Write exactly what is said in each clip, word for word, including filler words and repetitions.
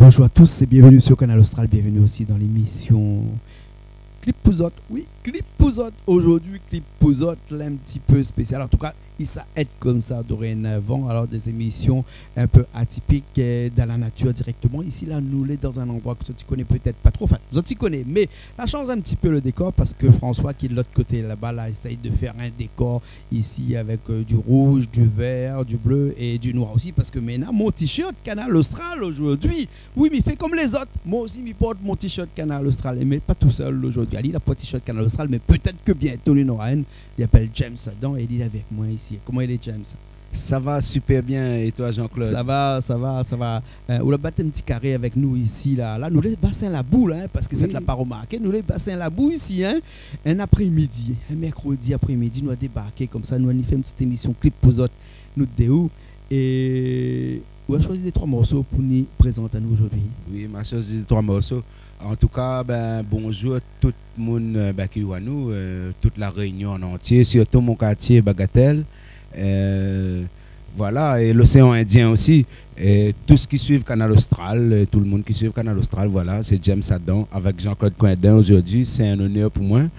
Bonjour à tous et bienvenue sur Kanal Austral. Bienvenue aussi dans l'émission Clip pou zot. Oui, Clip pou zot. Zordi, Clip pou zot, la, in ti pé spésial. An tou ka, i sa èt konmsa dorénavan. Alor, dé zémisyon in pé atipik, euh, dan la natir dirèkteman. Isi la, nou lé dan in landroi ke zot i koné pétèt pa tro. Anfin, zot i koné, mé la shanj in ti pé le dékor parske François, ki lé de lot koté laba, la éséy de fèr in dékor isi avèk, euh, du rouj, du vèr, du blé é du noir osi, parske mi néna mon t-shirt Kanal Austral zordi. Oui, mi fé konm lézot. Moin osi, mi port mon t-shirt Kanal Austral. É mi lé pa tousèl zordi. Ali, li la pa t-shirt Kanal Austral, mé pétèt ke bientô li nora inn. Li apèl James Adam é li lé avèk moin isi. Koman i lé, James ? Sa va super bien. É toi, Jean-Claude ? Sa va, sa va, sa va. Euh, ou la bat in ti karé avèk nou isi la. La, nou lé Basin Labou la, hein, parske zot la pa romarké, nou lé Basin Labou isi, hein. In aprémidi, in mèrkrodi aprémidi, nou la débarké konmsa, nou la ni fé in ti émisyon Clip pou zot, nou dé ou. É ou la shoizi dé troi morso pou ni prézant anou zordi. Oui, ma shoizi dé troi morso. An tou ka, ben, bonjour tout moun, euh, ben, ki oi anou, euh, tout La Rényon an antié, sirtou mon kartié Bagatèl. Euh, voilà, é Loséan Indien osi. É tout sak i suiv Kanal Austral, euh, tout le moun ki suiv Kanal Austral, voilà, sé James Adam avèk Jean-Claude Coindin zordi. Sé in onèr pou moin.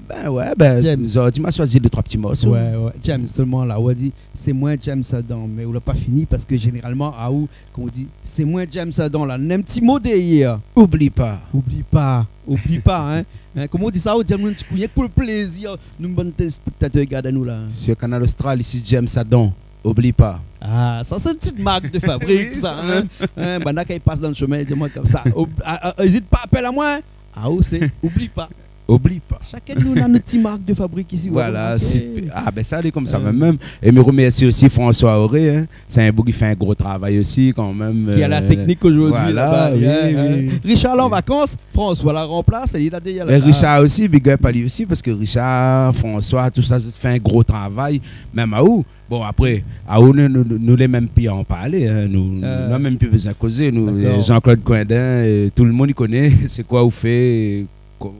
Ben ouais, ben, James, zordi ma shoizi dé troi ti morso. Ouais, ouais. James, sèlman la, ou la di, sé moin James Adam, mé ou la pa fini parske zénéralman, aou, kan ou di, sé moin James Adam la, néna in ti mo dèrièr. Oubli pa. Oubli pa, oubli pa, hein. Hein, koman ou di sa, ou di anou in ti kou, rienk pou le plézir, nou bann téléspèktatèr i gard anou la, hein. Sur Kanal Austral, isi James Adam, oubli pa. Ah, sa sé in ti mark de fabrik, sa, hein. Oui, sa. Hein, banna, kan i pas dan le shomin, i di amoin konmsa, ob-, ah, ah, ézit pa, apèl amoin, hein. Ah, ou sé, oubli pa. Oubli pa. Shakinn nou néna nout ti mark de fabrik isi, ou la romarké. Voilà, super. Ah, ben, sa lé konmsa mèm, mèm. É mi romèrsi osi François Auré, hein. Sé in boug ki fé in gro travay osi, kan mèm, ki lé a la, euh, teknik zordi, voilà, laba, oui, hein, oui, hein. Richard la an vakans, François la ranplas, é li la déza la. Richard osi, big up ali osi, parske Richard, François, tout sa, zot i fé in gro travay. Mèm aou, bon, apré, aou, nou, nou, nou lé mèm pi an parlé, hein, nou, nou la mèm pi bézoin kozé, nou, Jean-Claude Coindin, euh, tout le moun i koné sé koi ou fé, ko-,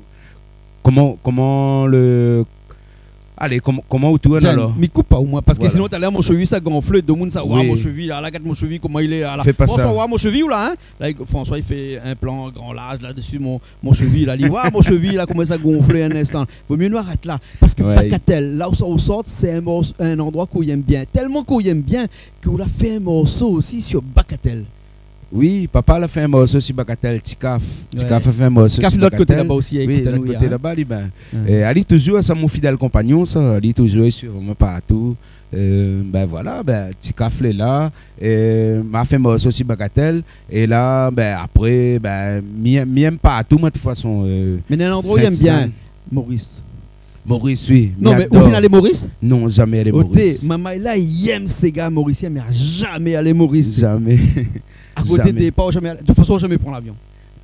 koman, koman le, alé, koman, koman ou tourn alor ? Mi koup pa ou, moin, parske sinon, talèr, mon shevi sa gonflé, domoun sa, oui, wa mon shevi la, la, gard mon shevi, koman i lé la, la. Fé pa sa. François, wa mon shevi ou la, hein ? La, François i fé in plan gran larz la dsi mon, mon shevi la, li, wa mon shevi la, koman sa gonflé in instan. Vo myé nou arèt la. Parske Bagatèl, la ousa ou sort, sé in mors-, in landroi k'ou yèm bien. Tèlman k'ou yèm bien, k'ou la fé in morso osi sur Bagatèl. Oui, papa la fé in morso sur Bagatèl, Ti Kaf. Ti Kaf la fé in morso sur Bagatèl. Ti Kaf, lot koté laba osi, oui, ékout anou, lot koté laba, li, ben. É ali touzour, sa mon fidèl konpagnon, sa, li touzour i suiv amoin partou. Euh, ben voilà, ben, Ti Kaf lé la, é ma fé in morso sur Bagatèl, é la, ben, apré, ben, mi, mi yèm partou, moin, de tout fason, euh. Mé néna in landroi ou yèm bien, Sainte-Suzanne. Maurice. Maurice, oui. Non, mé ou la fine alé Maurice ? Non, zamé alé Maurice. Oté, mamay la i yèm séga morisien, mé zamé alé Maurice. Zamé. Akoté de pa, zamé alé. De tout fason, zamé pran lavion.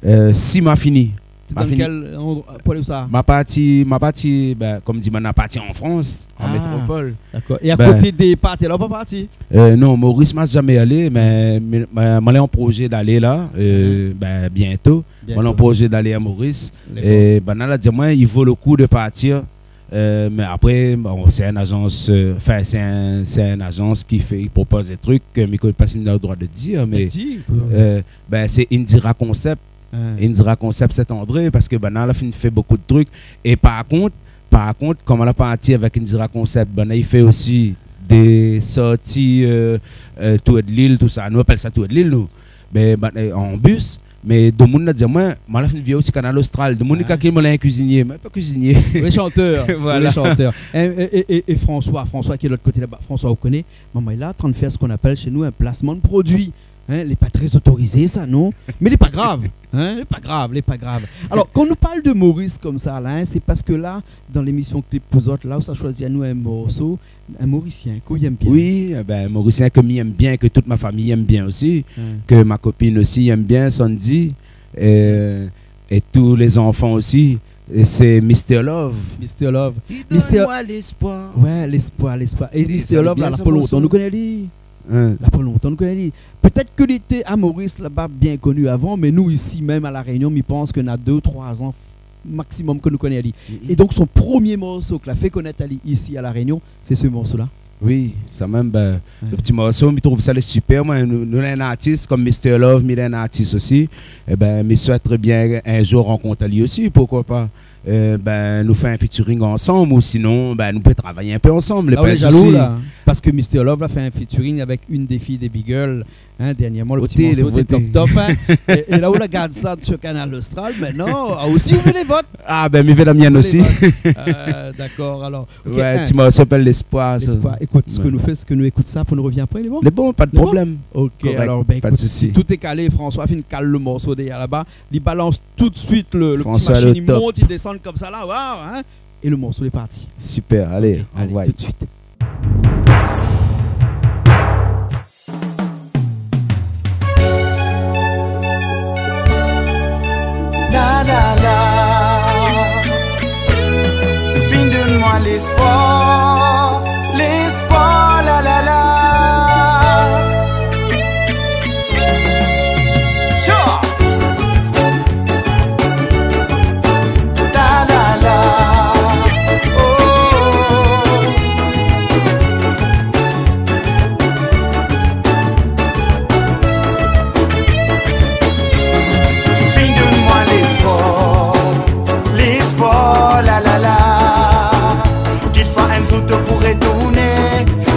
Euh, si ma fini. Ma fini. Dan kèl landroi, pou alé ousa ? Ma parti, ma parti, ben, konm di, ma parti an Frans, an métropol. Dakor. É akoté de pa, té la pa parti ? Euh, non, Maurice, ma zamé alé, mé, mé, mé, ma lé an projé d'alé la, euh, ben, bientô. Bientô. Ma lé an projé d'alé a Maurice. Dakor. É banna la di amoin, i vo le kou de partir. Euh, mé apré, bon, sé in azans, euh, anfin, sé in, sé in azans ki fé, i propoz dé trik ke mi koné pa si mi néna le droi de dir, mé, euh, ben, sé Indira Concept. Hein. Indira Concept Saint-André, parske banna la fine fé bokou de trik. É par kont, par kont, kan ma la parti avèk Indira Concept, banna i fé osi dé sorti, euh, euh, tour de l'île, tout sa. Nou apèl sa tour de l'île, nou. Mé, ben, euh, an bis, mé domoun la di amoin, ma la fine vi aou sur Kanal Austral. Domoun i kalkil amoin lé in kuizinié, mé pa kuizinié. Vré shantèr. Voilà. Vré shantèr. É, é, é, é, é François, François ki lé lot koté laba. François, ou koné, mamay la, antrin fé sak i apèl shé nou in plasman de produi. Hein, lé pa tré otorizé sa, non ? Mé lé pa grav, hein, lé pa grav, lé pa grav. Alor, kan nou parl de Maurice konmsa la, hein, sé parske la, dan lémisyon Clip pou zot, la, ou sa shoizi anou in morso, in morisien k'ou yèm bien. Oui, é ben, morisien ke mi yèm bien, ke tout ma fami i yèm bien osi, ke ma kopine osi i yèm bien, Sandy, é, é tout lé zanfan osi, é sé Mister Love. Mister Love. Mister Love. Ouais, léspoir, léspoir. É Mister Love la, la pa lontan nou koné ali. Hein. La pa lontan nou koné ali. Pétèt ke li té a Maurice laba, bien koni avan, mé nou isi mèm a La Rényon, mi pans ke na dé ou troi an maksimòm ke nou koné ali. É donk son promié morso ke la fé konèt ali isi a La Rényon, sé se morso la. Oui, sa mèm, bin, lo ti morso, mi trouv sa lé super, moin. Nou, nou néna in artis konm Mister Love, mi néna in artis osi. Ében, mi souèt bien in zour rankont ali osi, poukoi pa. Ében, nou fé in featuring ansanm, ou sinon, bin, nou pé travay in pé ansanm, lé pa in sousi. Ah, ou lé jalou, la, parske Mister Love la fé in featuring avèk inn dé fiy dé Bigirl, in, dernièrman, lo ti morso té top, in. É, é la ou la gard sa sur Kanal Austral, mintnan, ah, osi, ou vé lé vot. Ah, bin, mi vé la mienne osi. Ou vé lé vot. Euh, dakor, alor. Ok, ouais, in. Ti morso i apèl Léspoir, sa. Léspoir. Ékout, sak nou fé, sak nou ékout sa, pou nou rovien apré, lé bon ? Lé bon, pa de problèm. Korèk, pa de sousi. Ok, alor, bin, ékout, si tout lé kalé, François la fine kal lo morso dèrièr laba, li balans tout de suit lo, lo ti mashine, li mont, li désann konmsa la, waouh, in. É lo morso lé parti. Super, alé, anvoy. Ok, alé, tout de suit. La, la, la. Ou fine donn moin léspoir, léspoir, la, la, la. Tcha ! La, la, la. Oh. Ou fine donn moin léspoir, léspoir, la, la, la. Kit foi in zour to pou retourné,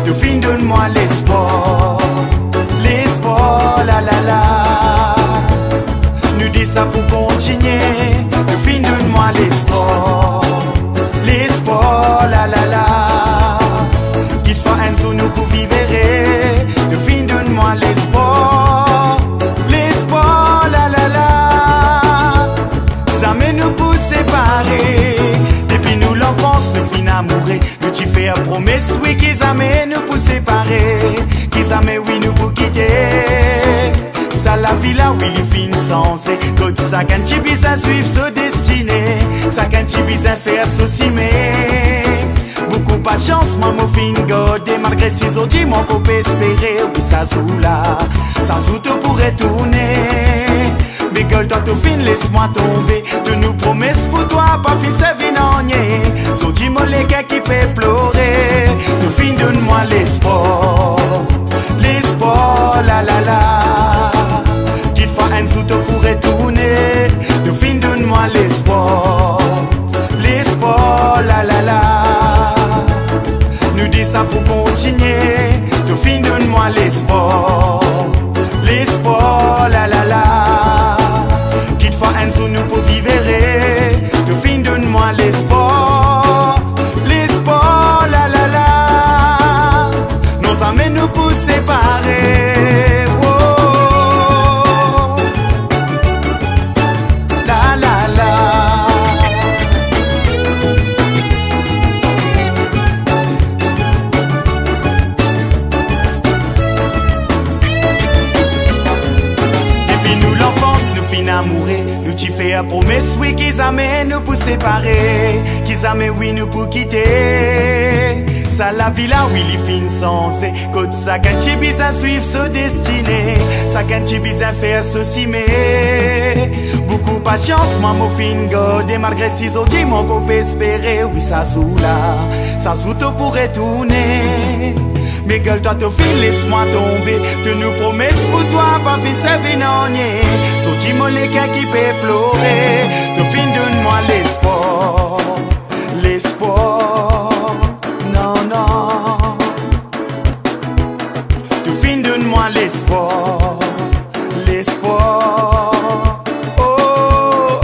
ou fine donn moin léspoir, léspoir, la, la, la. Nou di sa pou kontinié, ou fine donn moin léspoir, léspoir, la, la, la. Kit foi in zour nou pou viv éré, ou fine donn moin léspoir, léspoir, la, la, la. Zamé nou pou séparé, dépi nou lanfans nou fine amouré. Nou ti fé promès, oui, ki zamé nou pou séparé, ki zamé, oui, nou pou kité. Sa lavi la, oui, li fine sanzé. Kot sakinn ti bizin suiv son destiné, sakinn ti bizin fé son simé. Boukou pasians moin mo fine gardé, malgré si zordi moin ankor pé éspéré, oui, sa zour la, sa zour to pou retourné. Bigirl, toi to fine lès moin tonbé. Tout nou promès pou toi pa fine sèrvi nanié. Zordi mon lé kèr ki pé ploré. Ou fine donn moin léspoir, léspoir, la, la, la. Kit foi in zour to pou retourné, ou fine donn moin léspoir, léspoir, la, la, la. Nou di sa pou kontinié, ou fine donn moin léspoir, léspoir, la, la, la. Kit foi in zour nou pou viv éré, ou fine donn moin léspoir, léspoir, la, la, la. Non, zamé nou pou séparé. Oh. La, la, la. Dépi nou lanfans nou fine amouré, nou ti fé promès, oui, ki zamé nou pou séparé, ki zamé, oui, nou pou kité. Sa lavi la, oui, li fine sanzé. Kot sakinn ti bizin suiv son destiné, sakinn ti bizin fé son simé. Boukou pasians moin mo fine gardé, malgré si zordi moin ankor pé éspéré, oui, sa zour la, sa zour to pou retourné. Bigirl, toi to fine lès moin tonbé. Tout nou promès pou toi pa fine sèrvi nanié. Zordi mon lé kèr ki pé ploré. Ou fine donn moin léspoir, léspoir, non, non. Ou fine donn moin léspoir, léspoir, oh.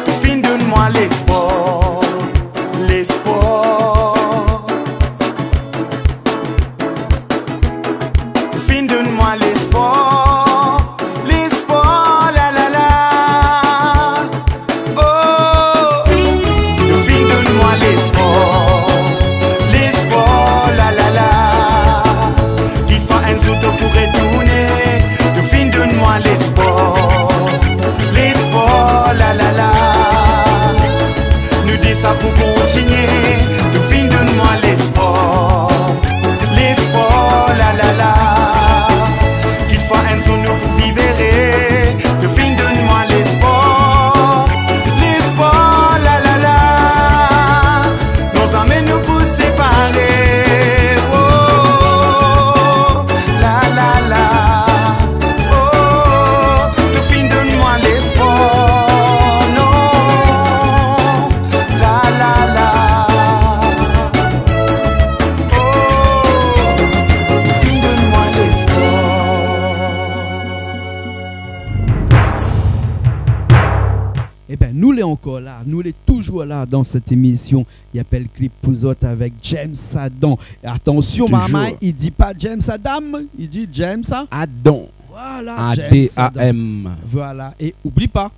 Ou fine donn moin léspoir, léspoir. Ou fine donn moin léspoir, léspoir, la, la, la. Oh, ou fine donn moin léspoir, léspoir, la, la, la. Kit foi Ankor la, nou lé toujour la dan sèt émisyon i apèl Clip pou zot avèk James Adam. É atansion, Toujour. Marmay, i di pa James Adam, i di James A-, Adam. Voilà, James Adam. A D A M. Voilà, é oubli pa.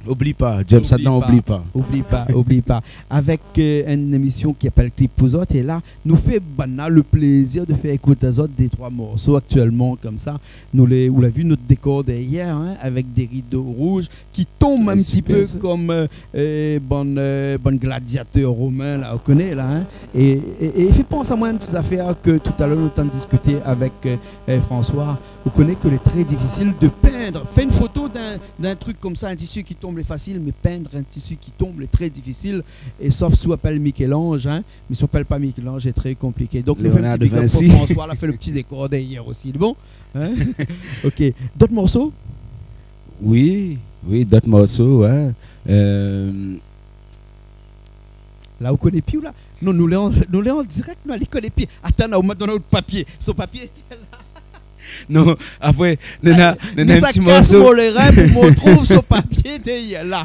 Oubli pa, James Adam, oubli pa. Oubli pa, oubli pa. Avèk, euh, in émisyon ki apèl Clip pou zot, é la, nou fé banna le plézir de fé ékout azot dé troi morso aktièlman, konmsa. Nou lé, ou la vi nout dékor dèrièr, hein, avèk dé rido rouz ki tonm in ti pé konm, euh, euh, bann, euh, bann gladiatèr romin, la, ou koné, la, hein. É, é, é i fé pans amoin in ti zafèr ke talèr nou té antrinn diskité avèk, euh, euh, François. Ou koné ke lé trè difisil de pinn, fé in foto d'in, d'in trik konmsa, in tisi ki tonm, lé fasil, mé pinn in tisi ki tonm, lé trè difisil. É sof si ou apèl Michel-Ange, hein. Mé si ou apèl pa Michel-Ange, lé trè konpliké. Donk, nou fé in ti big up pou François, la fé le ti dékor dèrièr osi. Bon, hein? OK. Dot morso? Oui, oui, dot morso, ouais. Euh, La, ou koné pi, ou la? Non, nou lé an, nou lé an dirèk, nou, li koné pi. Atann, ou mèt dan nout papié. Son papié té la. Non, apré, néna, néna in ti morso. Mé sa kas mon lèrin pou mon trouv son papié té la.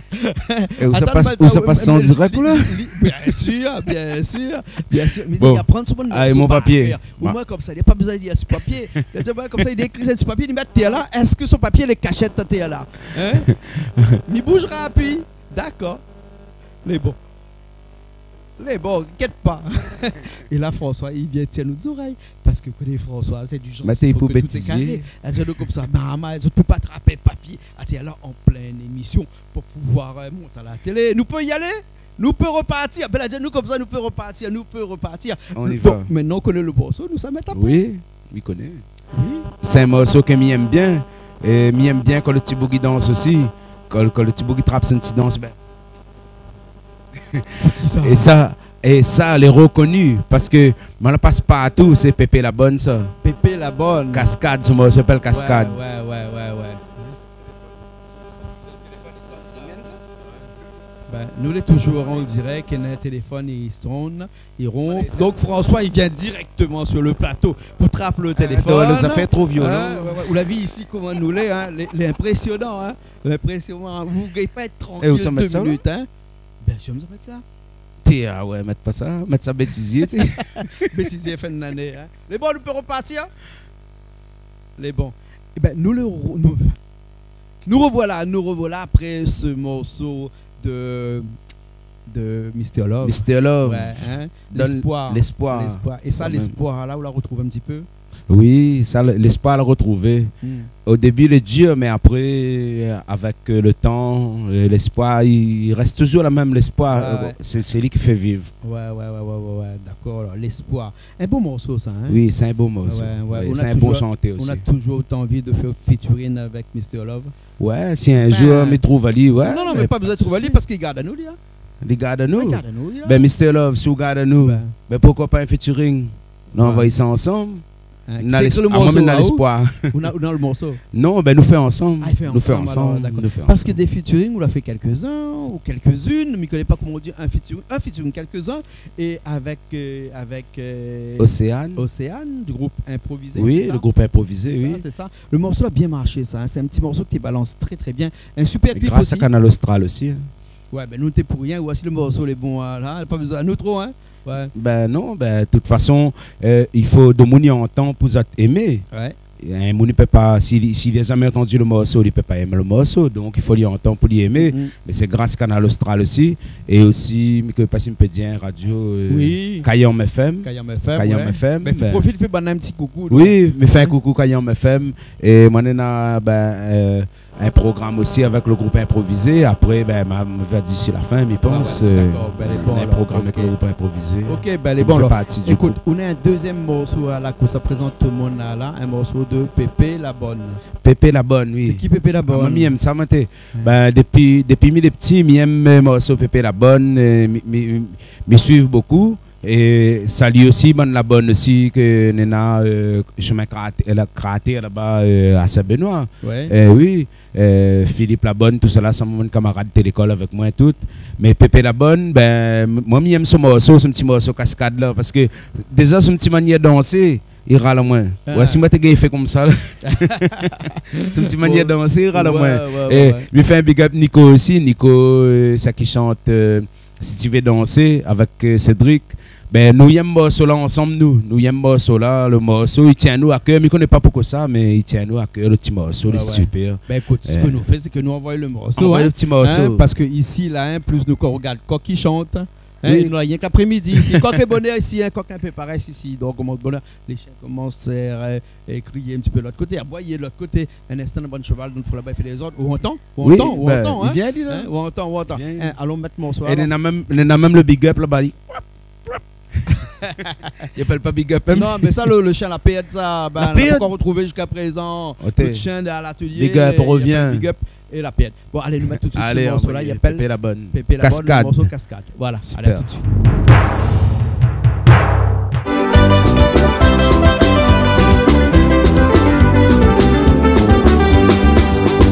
É ou sa pas, ou sa pas an dirèk, ou la? Bien sir, bien sir, bien sir. Mé bon. Li aprann son, ah, é son mon papié. Ou moin konmsa, li la pa bezoin di son papié. Li di amoin konmsa, li ékri si papié, li mèt té la. Èske son papié lé kashèt té la? Hein? Mi bouz rapid. Dakor. Lé bon. Lé bon, inkièt pa. É la, François, li vien tir nout zorèy. Parske, koné François, sé du janr, mé té i fo pou ke tout lé bêtizé. Karé. Li di anou konmsa, marmay, zot i pé pa trap papié atèr la an plin émisyon pou pouvoir, euh, mont a la télé. Nou pé alé? Nou pé repartir? Ben, li di anou konmsa, nou pé repartir, nou pé repartir. On y va. Donk, mintnan ou koné le morso, nou sa mèt apré. Oui. Mi koné. Oui. Sé in morso ke mi èm bien. É mi èm bien kan le ti boug i dans osi. Kan, kan le ti boug i trap son ti dans, ben. Sé ki sa? É sa, é sa, lé rekoni, parske moin la pas partou, sé Pépé Labonne, sa. Pépé Labonne. Kaskad, son morso i apèl Kaskad. Ouais, ouais, ouais, ouais, ouais. Ben, nou lé toujour an dirèk, néna in téléfone i sonn. I ronf. Donk François, li vien dirèkteman sur le plato pou trap le téléfone. Ah, non, nou la fé tro violan. Hein, ouais, ouais. Ou la vi isi koman nou lé, hein, lé, lé inprésionan, hein. Lé inprésionan. Ou gingn pa èt trankil dé minit, hein. É ou sa mèt sa, la? Bien sir, mi sa mèt sa. Té, ah ouais, mèt pa sa, mèt sa bêtizié, té. Bêtizié fin d'lané, hein. Lé bon, nou pé repartir, hein. Lé bon. Ében, nou le re-, nou, Nou revoilà, nou revoilà apré se morso de, de Mister Love. Mister Love. Ouais, hein. Donn Léspoir. Léspoir. Léspoir. É sa, sa mèm. Léspoir la, ou la retrouv in ti pé? Oui, sa, le, léspoir la retrouvé. Hmm. O débi lé dir, mé apré, avèk, euh, le tan, euh, léspoir, li rès toujour la mèm, léspoir. Ouais, euh, ouais. Sé, sé li ki fé viv. Ouais, ouais, ouais, dakor, alor, Léspoir. In bon morso sa, hein? Oui, sé in bon morso. Ouais, ouais. Oui, sé in bon shanté osi. Ou na toujour, ou na toujour anvi de fé featuring avèk Mister Love? Ouais, si in jour mi trouv ali, ouais, non, non, mé pa bezoin trouv ali, parske li gard anou, li, hein. Li gard anou? Ouais, li gard anou, li, hein. Ben, Mister Love, si ou gard anou, ben, poukoi pa in featuring? Nou anvoy sa ansanm. Hein, nou na léspoir. Ou na, ou na le morso? Non, ben, nou fé ansanm. Ah, i fé ansanm, alor, dakor. Nou fé ansanm. Parske dé featuring, ou la fé kèlkezin, ou kèlkezine, mi koné pa koman i di, in featuring, in featuring, kèlkezin. É avèk, euh, avèk, euh, Océane. Océane, du group Improvisé, sé sa? Oui, le group Improvisé, oui. Sé sa, sé sa. Le morso la bien marshé, sa, hein. Sé in ti morso ke té balans trè, trè bien. In super clip osi. Gras a Kanal Austral osi, hein. Ouais, ben, nou té pou rien. Voici le morso, lé bon, hein, la, pa bezoin anou tro, hein. Ouais. Ben non, ben, de tout fason, euh, i fo demoun i antann pou zot èmé. Ouais. In moun i pé pa, si li, si li la zamé antandi le morso, li pé pa èm le morso. Donk, i fo li antann pou li èmé. Mm. Mé sé gras Kanal Austral osi. É osi, mi koné pa si mi pé dir in radio, euh, Kayanm F M. Kayanm F M, ouais. Kayanm F M, ben, profit, fé banna in ti koukou, donk. Oui, mi fé in koukou Kayanm F M. É moin néna, ben, euh, in program osi avèk le group Improvisé. Apré, ben, ma, ma va di si la fin, mi pans, euh, in program avèk le group Improvisé. Ah ouais, dakor, ben, lé bon, alor. OK. OK, ben, lé bon, alor. Mi fé parti du group. Ékout, ou na in dézièm morso, la, ke sa prézant tout le moun, la, la, in morso de Pépé Labonne. Pépé Labonne, oui. Sé ki Pépé Labonne? Ah, moin, mi èm sa, moin, té. Ouais. Ben, dépi, dépi mi lé pti, mi èm, euh, morso Pépé Labonne, euh, mi, mi, mi suiv bokou. É sali osi bann Labonne osi ke néna, euh, shomin Kratèr, la, Kratèr laba, euh, a Sin-Benoi. Ouais. Euh, oui, euh, Philippe Labonne, tousala, sé mon kamarad té lékol avèk moin, tout. Mé Pépé Labonne, ben, m-, moin, mi èm son morso, son ti morso Kaskad la, parske déza, son ti manièr dansé, i ral amoin. Ah. Oué, si moin té gingn fé konmsa la. Sé in ti manièr dansé, i ral amoin. Oué, oué, oué. É mi fé in big up Nico osi, Nico, euh, sa ki shant, euh, Si ti vé dansé avèk, euh, Cédric. Bin, nou yèm morso la ansanm, nou. Nou yèm morso la, lo morso, i tien nou a kèr. Mi koné pa poukosa, mé i tien nou a kèr, lo ti morso, lé super. Oué, oué. Bin, ékout, sak nou fé, sé ke nou anvoy lo morso, in. Anvoy lo ti morso. In, parske isi la, in, plis nou, kan ou rogard kok i shant, in, nou la rienk laprémidi isi. Kok lé bonèr isi, in, kok in pé parèy isi. Donk, koman bonèr, lé shien i komans, euh, é kriyé in ti pé lot koté, aboyé lot koté. In instan, bann shoval dann fon laba i fé dézord. Ou antan, ou antan, ou antan, in. Li vien, li la. In, ou antan, ou antan. Li vien. In, alon mèt morso la. É néna mèm, néna mèm lo big up laba, li. I apèl pa big up, in. Non, mé sa, lo, lo shien la pèrd sa. Bin, la pèrd. La pokor rotrouvé ziska prézan. Oté. Lo shien dèrièr latolié, big up, i apèl revien. Big up. É la pèrd. Bon, alé, nou mèt tout suit morso la, i apèl Pépé Labonne. Alé, anvoyé. Pépé Labonne, lo morso Kaskad. Kaskad. Voilà, alé, tout suit. Super.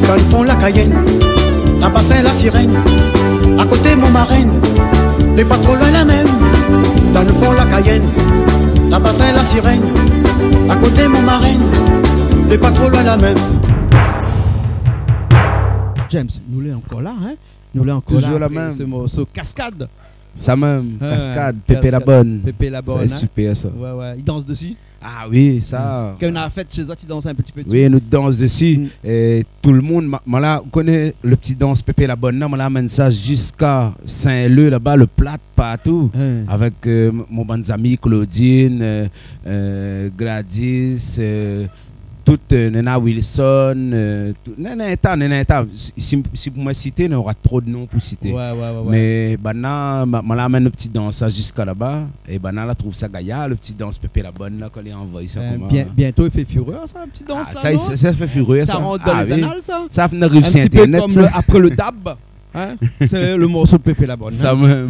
Dann fon la Cayenne, la Basin la Sirène, a koté mon marène, lé pa tro loin la mèm. Dann fon la Cayenne, la Basin la Sirène, a koté mon marène, lé pa tro loin la mèm. James, nou lé ankor la, in ? Nou lé ankor la, toujour la mèm. Apré se morso Kaskad. Sa mèm, Kaskad, Pépé Labonne. Pépé Labonne, in ? Sa lé super, sa. Oué, oué. I dans dési ? Ah oui, sa. Kan néna la fèt shé zot, i dans in ti pé dési. Oui, nou dans dési. É tout lo moun, ma-, moin la, ou koné lo ti dans Pépé Labonne la, moin la amenn sa ziska Saint-Leu laba, lo Plat, partou. Avèk, euh, mon bann zami, Claudine, euh, euh, Gladys, euh, tout, euh, néna Wilson, euh, tout, néna in ta, néna in ta. Si, si, si pou moin sité, nora tro de non pou sité. Oué, oué, oué, oué. Mé banna, ma-, moin la amenn lo ti dans sa ziska laba, é banna la trouv sa gayar, lo ti dans Pépé Labonne la, kan li anvoy sa konmsa. Bien-, bientô i fé furèr sa, lo ti dans la, non ? Ah, sa, sa, sa i fé furèr sa. Sa i rant dan lé zanal sa. Ah oui. Sa i ariv si Internet sa. In ti pé konm, euh, apré lo dab. In ? Sé lo morso Pépé Labonne, in ? Sa mèm.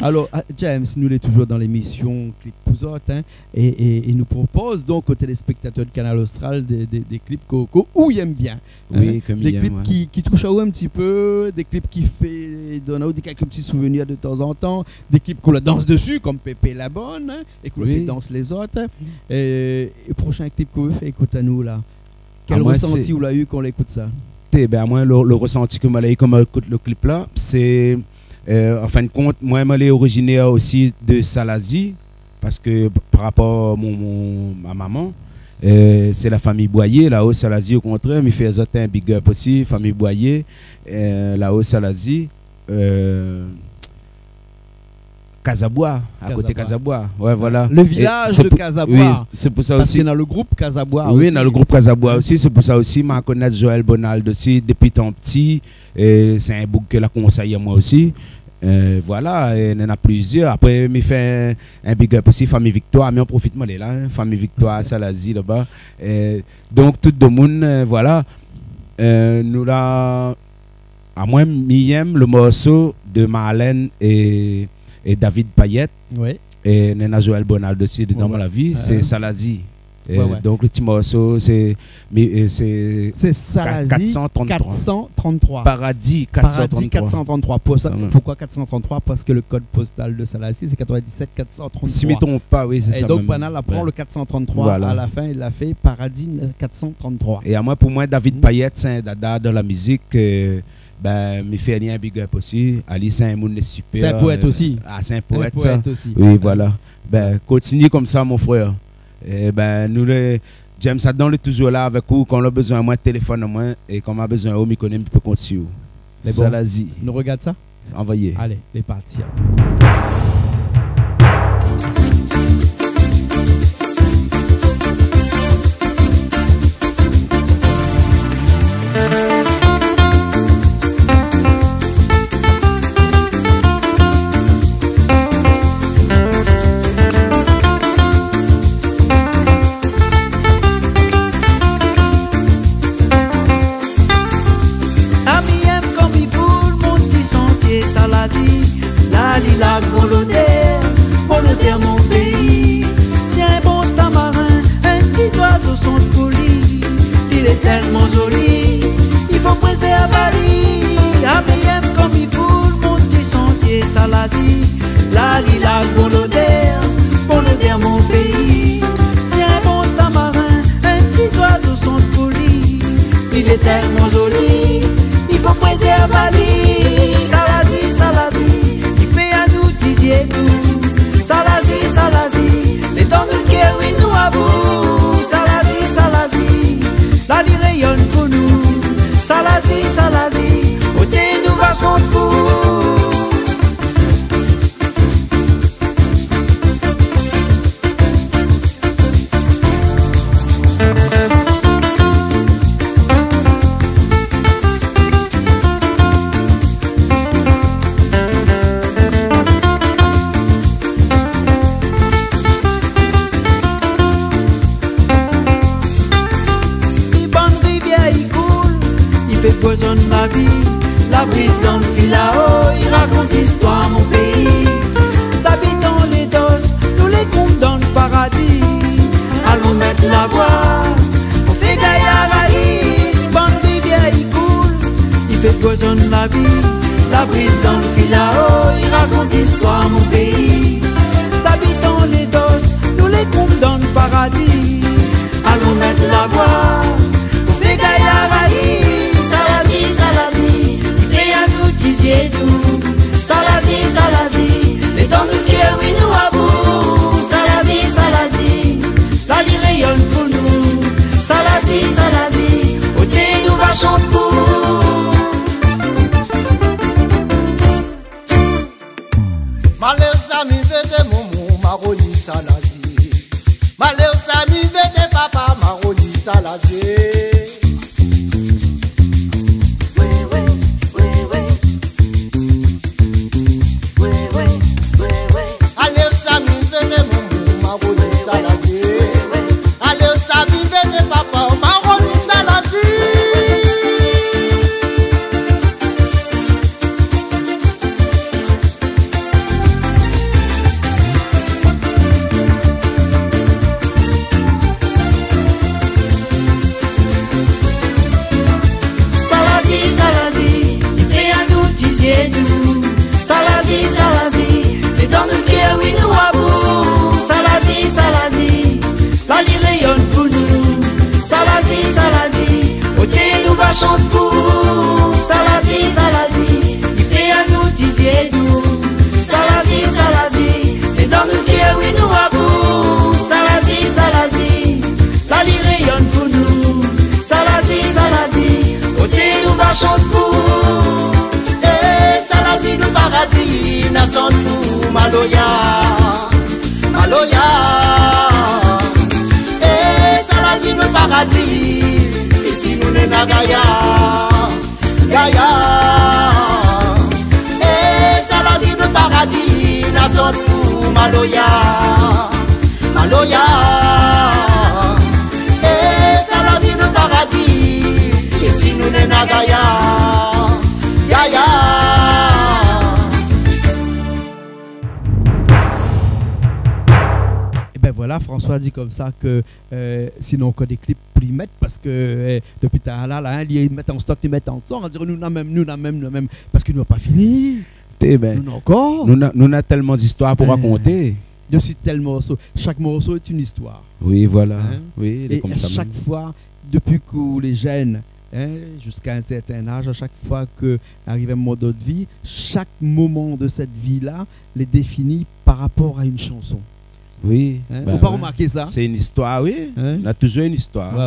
Alor, ah, James, nou lé toujour dan lémisyon Clip pou zot, in, é, é, é nou propoz donk o téléspèktatèr de Kanal Austral dé, dé, dé klip ke, ke ou i èm bien, in ? Oui, ke mi èm, oué. Dé klip ki, ki toush aou in ti pé, dé klip ki fé, donn aou dé, kèlk ti souvenir de tanzantan, dé klip ke ou la dans dési, konm Pépé Labonne, in, é ke ou la fé dans lézot, in. Oui. É, é proshin klip ke ou fé, ékout anou la. Kèl résanti ou la u kan ou la ékout sa ? Té, bin, amoin, lo, lo résanti ke moin la u kan moin la ékout lo klip la, sé, euh, an fin de kont, moin, moin lé orizinèr osi de Salazie, parske p-, par rapor mon, mon, ma momon, euh, sé la fami Boyer, la-o Salazie, o kontrèr, mi fé azot in big up osi, fami Boyer, euh, la-o Salazie, euh, Kazabwa, a koté Kazabwa. Kazabwa. Oué, voilà. Le vilaz de Kazabwa. É sé pou, oui, sé pou sa osi. Parske néna lo group Kazabwa osi. Oui, néna lo group Kazabwa osi. Sé pou sa osi, moin la konèt Joël Bonald osi, dopi tan pti. É sé in boug ke la konsèy amoin osi. Euh, voilà, é néna plizièr. Apré, mi fé in, in big up osi, fami Victoire. Mé an profit, moin lé la, in, fami Victoire, Salazie, laba. Euh, donk, tout demoun, euh, voilà. Euh, nou la, Amoin, mi yèm lo morso de Marlène é, é David Payet. Oui. É néna Joël Bonald osi dedan, oué, oué. Sé Salazie. É donk, lo ti morso, sé, mi, é sé Salazie kat san trant-troi. Kat san trant-troi. Paradis kat san trant-troi. Paradis kat san trant-troi. Pou sa, poukoi kat san trant-troi ? Parske lo kod postal de Salazie, sé katrevin-disèt kat san trant-troi. Si mi tronp pa, oui, sé sa mèm. É donk, banna la pran lo kat san trant-troi a la fin, li la fé Paradis kat san trant-troi. É amoin, pou moin, David Payet, sé in dada dan la mizik, euh, bin, mi fé ali in big up osi. Ali, sé in moun lé super, sé in poèt osi. Ah, sé in poèt, sa. Sé in poèt osi. Oui, voilà. Bin, kontinié konmsa, mon frèr. É bin, nou lé, James Adam lé toujour la avèk ou. Kan ou la bezoin amoin, téléfone amoin. É kan ma bezoin aou, mi koné mi pé kont si ou. Mé bon, Salazie. Nou rogard sa ? Anvoyé. Alé, lé parti, alor. Ami, èm konm i boul, mon ti santié Salazie. La li la golo Lé tèlman zoli, i fo prézèrv ali. Salazie, Salazie, i fé anou ti zié dou. Salazie, Salazie, lé dan nout kèr, wi, nou avou. Salazie, Salazie, la li réyonn pou nou. Salazie, Salazie, oté nou va shant pou. Bann rivièr i koul, i fé bouzoné lavi. La briz dan filao, i rakont listoir mon péi. Zabitan lé dos, nou lé konm dan paradi. Alon mèt la voi pou fé gayar ali. Bann rivièr i koul, i fé bouzoné lavi. La briz dan filao, i rakont listoir mon péi. Zabitan lé dos, nou lé konm dan paradi. Alon mèt la voi pou fé gayar ali. Salazie, Salazie, i fé anou ti zié dou. Salazie, Salazie, lé dan nout kèr, wi, nou avou. Salazie, Salazie, la li réyonn pou nou. Salazie, Salazie, oté nou va shant pou. Malèr sami vété momon, maroni Salazie. Malèr sami vété papa, maroni Salazie. Alé sami vété momon, maroni Salazie. Alé sami vété papa, maroni Salazie. Salazie, Salazie, i fé anou ti zié dou. Salazie, Salazie, lé dan nout kèr, wi, nou avou. Salazie, Salazie, la li réyonn pou nou. Salazie, Salazie, oté nou va shant pou. Salazie, Salazie, i fé anou ti zié dou. Salazie, Salazie, lé dan nout kèr, wi, nou avou. Salazie, Salazie, la li réyonn pou nou. Salazie, Salazie, oté nou va shant pou. É Salazie nou paradi, na shant pou maloya. Maloya. É Salazie nou paradi, isi nou néna gayar. Gayar. É Salazie nou paradi, na shant pou maloya. Maloya. É Salazie nou paradi, isi nou néna gayar. Gayar. Ében voilà, François di konmsa ke, euh, sinon ankor dé klip pou li mèt, parske, euh, dopi talèr la, la, hein, li mèt an stok, li mèt an stok, on diré nou na mèm, nou na mèm, nou na mèm, parske nou la pa fini. Ében, nou na ankor. Nou na, nou na tèlman zistoir pou rakonté. Dessi tèl morso. Shak morso lé in istoir. Wi, voilà. Hein ? Wi, lé konmsa mèm. É shak foi, dopi ke lé jenn, hein, ziska in sèrtin az, a shak foi ke ariv in moman dan out vi, shak moman de sèt vi-la lé défini par rapor a in shanson. Wi, hein, ou la pa romarké sa ? Sé in istoir, wi. Hein ? Na touzour in istoir. Wé,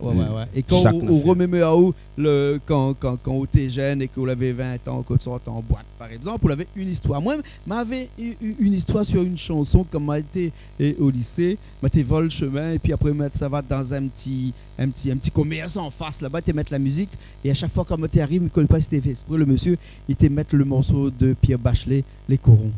wé, wé. É kan ou, ou romémor aou, le, kan, kan, kan ou té jenn é ke ou lavé vin an, ke ou sort an boit, par égzanp, ou lavé in istoir. Moin, mavé u-, u-, in istoir sur in shanson, kan moin té, é, o lisé, moin té vol shemin, épi apré, moin té sava dan in ti, in ti, in ti komèrs an fas laba, té mèt la mizik, é a shak foi, kan moin té ariv, mi koné pa si té fé ésprè, le mésyé, li té mèt le morso de Pierre Bachelet, Lé Koron.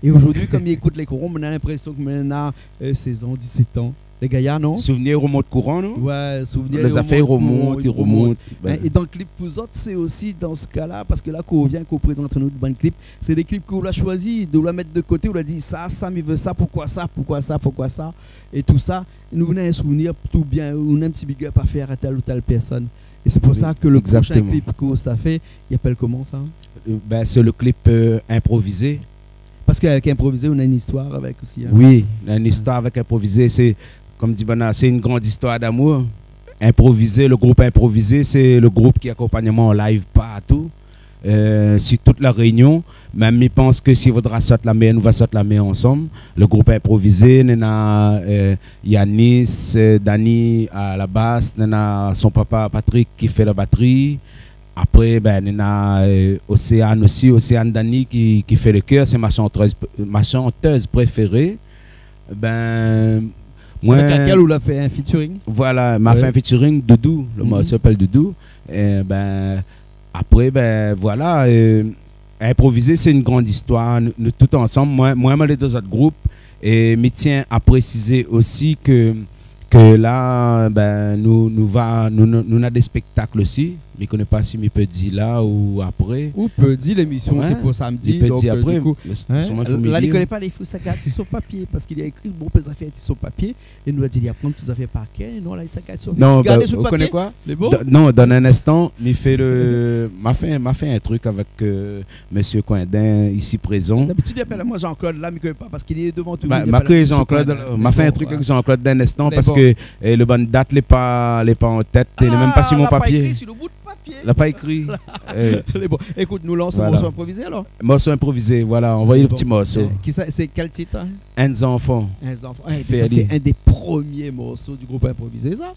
É zordi, kan mi ékout Lé Koron, moin na linprésion ke moin na, euh, sèz an, disèt an. Lé gayar, non ? Souvenir i romont kouran, non ? Wé, souvenir i romont kouran, i romont kouran. Lé zafèr i romont, i romont. Hein, é dan le klip pou zot, sé osi dan se ka-la, parske la, kan ou vien, kan ou prézant anou bann klip, sé dé klip ke ou la shoizi, ou la mèt de koté, ou la di, sa, sa, mi vé sa, poukoi sa, poukoi sa, poukoi sa, é tousa. Nou néna in souvenir, oubien nou néna in ti big up a fèr a tèl ou tèl pèrsone. É sé pou sa ke le proshin klip ke ou sa fé, li apèl koman sa ? Égzaktoman. Euh, ben, sé le klip, euh, Improvisé. Parske avèk Improvisé, ou néna in istoir avèk osi, hein. Wi, néna in istoir avèk Improvisé, sé, konm di banna, sé in gran istoir d'amour. Inprovizé, le group Inprovizé, sé le group ki akonpagn amoin an live partou, euh, si tout La Rényon. Mé mi pans ke si vodra sort la mèr, nou va sort la mèr ansanm. Le group Inprovizé, néna, euh, Yanis, euh, Dani a la bas, néna son papa Patrick ki fé la batri. Apré, ben, néna, euh, Océane osi, Océane Dani ki, ki fé le kèr, sé ma shantèz, ma shantèz préféré. Ben, moin... Avèk lakèl ou la fé in featuring ? Voilà, ma fé in featuring, Doudou, le morso i apèl Doudou. É ben, apré, ben, voilà, euh, Inprovizé, sé in gran zistoir. Nou, nou tout ansanm, moin, moin, moin lé dan zot group, é mi tien a présizé osi ke, ke la, ben, nou, nou va, nou, nou, nou néna dé spèktak osi. Mi koné pa si mi pé di la ou apré. Ou pé di, lémision sé pou samdi, donk, euh, di kou, mé sèlman i fo mi dir. La, li koné pa, li fo sa gard si son papié, parske li la ékri bonpé zafèr si son papié, é nou la di li aprann tout zafèr par kèr, é non, la, li sa gard si son papié. Non, ben, ou koné koi ? Lé bon ? Dan, non, dan in instan, mi fé le, ma fé, ma fé in trik avèk, euh, mésié Coindin, isi prézan. Dabitid, li apèl amoin Jean-Claude, la, mi koné pa, parske li lé dovan tout le moun, li apèl amoin Jean-Claude. Ben, ma koné Jean-Claude, ma fé in trik avèk Jean-Claude dan in instan, parske, euh, le bann dat lé pa, lé pa an tèt, é lé mèm pa si mon papié. Ah, la pa ékri si le bout papié. La pa ékri. Euh, lé bon. Ékout, nou lans le morso Inprovizé, alor. Morso Inprovizé, voilà, anvoy le ti morso. Lé bon. Euh, kisa, sé kèl tit, hein ? In zanfan. In zanfan. Eh, mé sa, sé in dé promié morso du group Inprovizé, sa.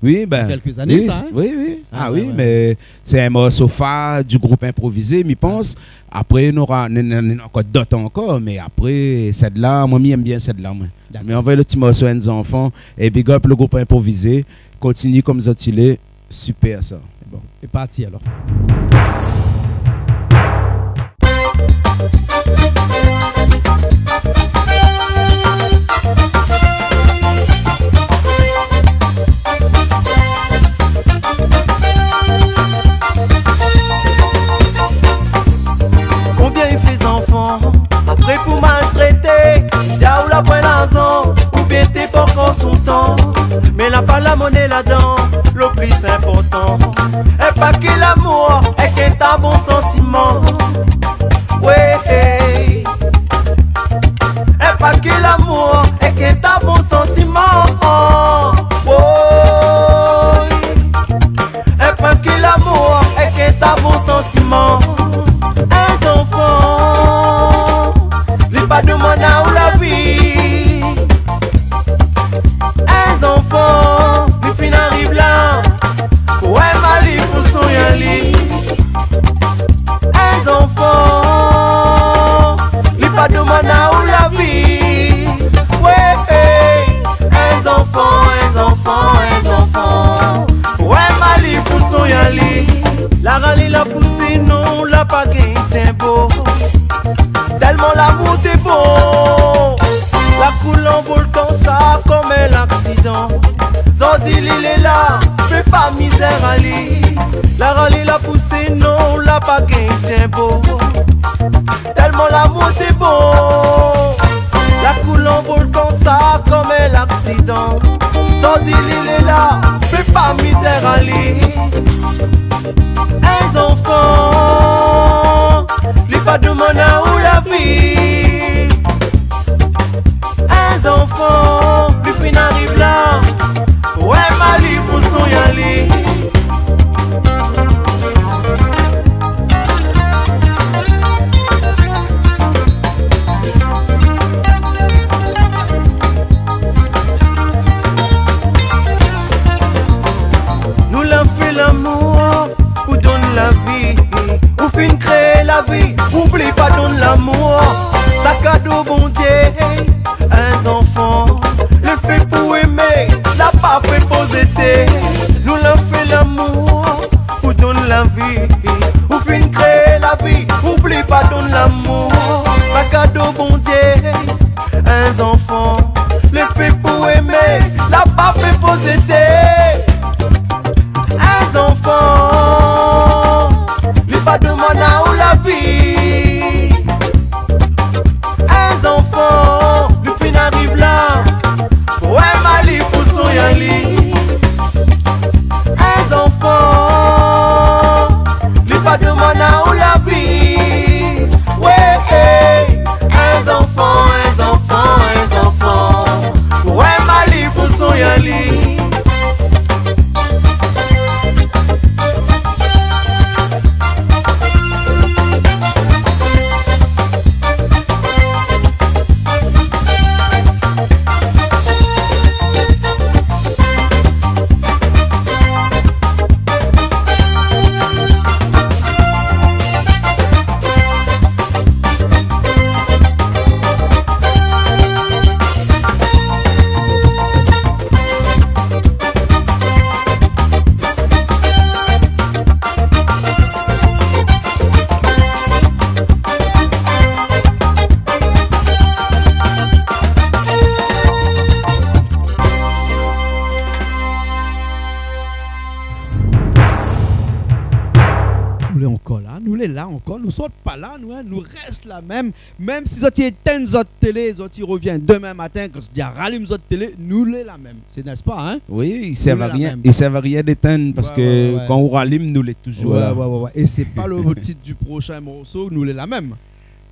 Oui, ben, kèlk zané, oui, sa, hein ? Oui, oui. Ah, ah oui, ouais, mé sé in morso far du group Inprovizé, mi pans. Apré, nora, n-, n-, n-, ankor dot ankor, mé apré, sèt-la, moin, mi èm bien sèt-la, moin. Dakor. Mé anvoy le ti morso In Zanfan, é big up le group Inprovizé. Kontinié konm zot i lé, super sa. Bon, é parti alor. Konbien i fé zanfan, apré pou maltrété, diaoul la pran larzan, oubien té pankor son tan. Mé la pa la moné ladan, lo pli inportan. É pa ki lamour, é ki ta bon santiman. Wé, é pa ki lamour, é ki ta bon santiman. Woy. É pa ki lamour, é ki ta bon santiman. In zanfan, li pa domann aou la vi. In zanfan, li fine ariv la. Wé, mali pou sogn ali. In zanfan, li pa domann aou la vi. Wé, in zanfan, in zanfan, in zanfan. Wé, mali pou sogn ali. La rali la pousé, non, la pa gingn tienbo. Tèlman lamour té bon, la koul an volkan, sa konm in laksidan. Zordi li lé la, fé pa mizèr ali. La rali la pousé, non, la pa gingn tienbo. Tèlman lamour té bon, la koul an volkan, sa konm in laksidan. Zordi li lé la, fé pa mizèr ali. In zanfan, li pa domann aou la vi. In zanfan, li fine ariv la. Wé, mali pou sogn ali. Nou la fé lamour pou donn la vi. Ou fine kréé la vi, oubli pa donn lamour. Sa kado Bondié, in zanfan, lé fé pou émé, la pa fé pou zété. Nou la fé lamour pou donn la vi. Ou fine kréé la vi, oubli pa donn lamour. Sa kado Bondié, in zanfan, lé fé pou émé, la pa fé pou zété. In zanfan, li pa domann aou la vi. In zanfan, li fine ariv la. Wé, mali pou sogn ali. In zanfan, li pa domann aou la vi. Wé, in zanfan, in zanfan, in zanfan. Wé, mali pou sogn ali. Nou lé la ankor, nou sort pa la, nou, in, nou rès la mèm. Mèm si zot i étinn zot télé, zot i revien demin matin, kan zot i ralim zot télé, nou lé la mèm. Sé, n'est-ce pas, in ? Oui, i sèrv a rien, i sèrv a rien d'étinn, parske kan ou ralim, nou lé toujour la. Ouais, ouais, ouais. Et c'est pas le titre du prochain morceau, nou lé la mèm.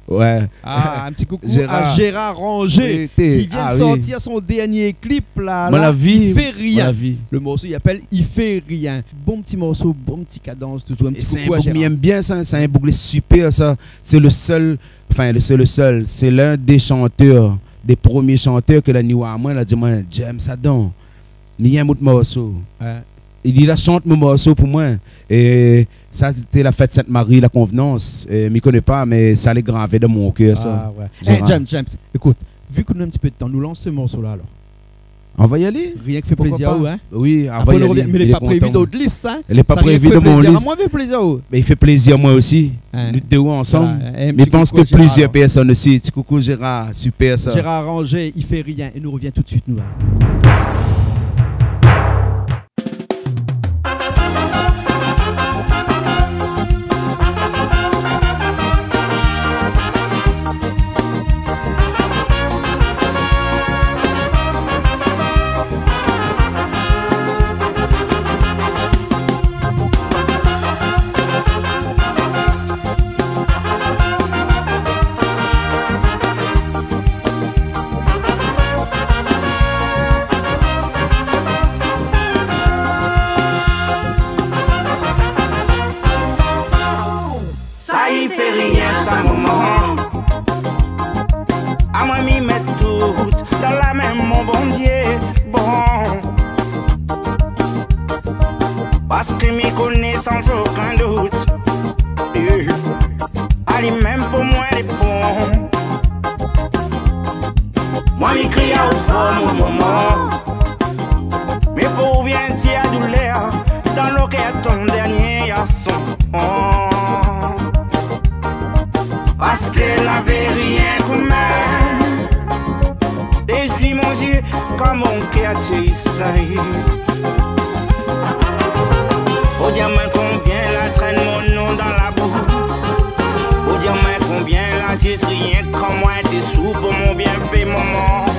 Ouais. Ah, un petit coucou à Gérard Ranger, qui vient de sortir son dernier clip, là, là, I fé rien. Le morceau, il appelle I fé rien. Bon petit morceau, bon petit cadence, toujour in ti koukou à Gérard. É sé in boug mi èm bien, sa, sé in boug lé super, sa. Sé le sèl, enfin, le, sé le sèl, sé l'un des chanteurs, des premiers chanteurs ke la ni oir amoin, la di amoin, James, adan, mi èm out morso. Ouais. Li la shant mon morso pou moin. É sa, sété la fèt Sint-Mari, la Konvenans. É mi koné pa, mé sa lé gravé dan mon kèr, sa. Ah ouais. Gérard. Eh, James, James, ékout, vu ke nou néna in ti pé de tan, nou lans se morso-la, alor. On va y aller. Pourquoi pas ? Rienk fé plézir aou, in ? Oui, on va y aller. Apré nou revien. Mé lé pa prévi dan out lis, in ? Lé pa prévi dan mon lis. Sa rienk fé plézir amoin, fé plézir aou. Mé i fé plézir amoin osi. In. Nou dé ansanm. Voilà, in ti koukou Gérard, alor. Mé mi pans ke plizièr pèrsone osi. Ti koukou Gérard, super sa. Gérard Ranger, I fé rien. É nou revien tout de suite, nou, in. Sa i fé rien sa, momon. Amoin mi mèt tout dan la min mon Bondié. Bon. Paske mi koné san okin dout, eh, ali mèm pou moin lé bon. Moin mi kri aou for, mon momon. Mé pou ouvèr in tièr doulèr dan lo kèr ton dèrnié garson. Paske lavé rienk ou mèm. Dési mon zié, kan mon kèr té i sèy. Ou di amoin konbien la trèn mon non dan la bou. Ou di amoin konbien la ziz rienk kan moin té sou pou mon bienfé, momon.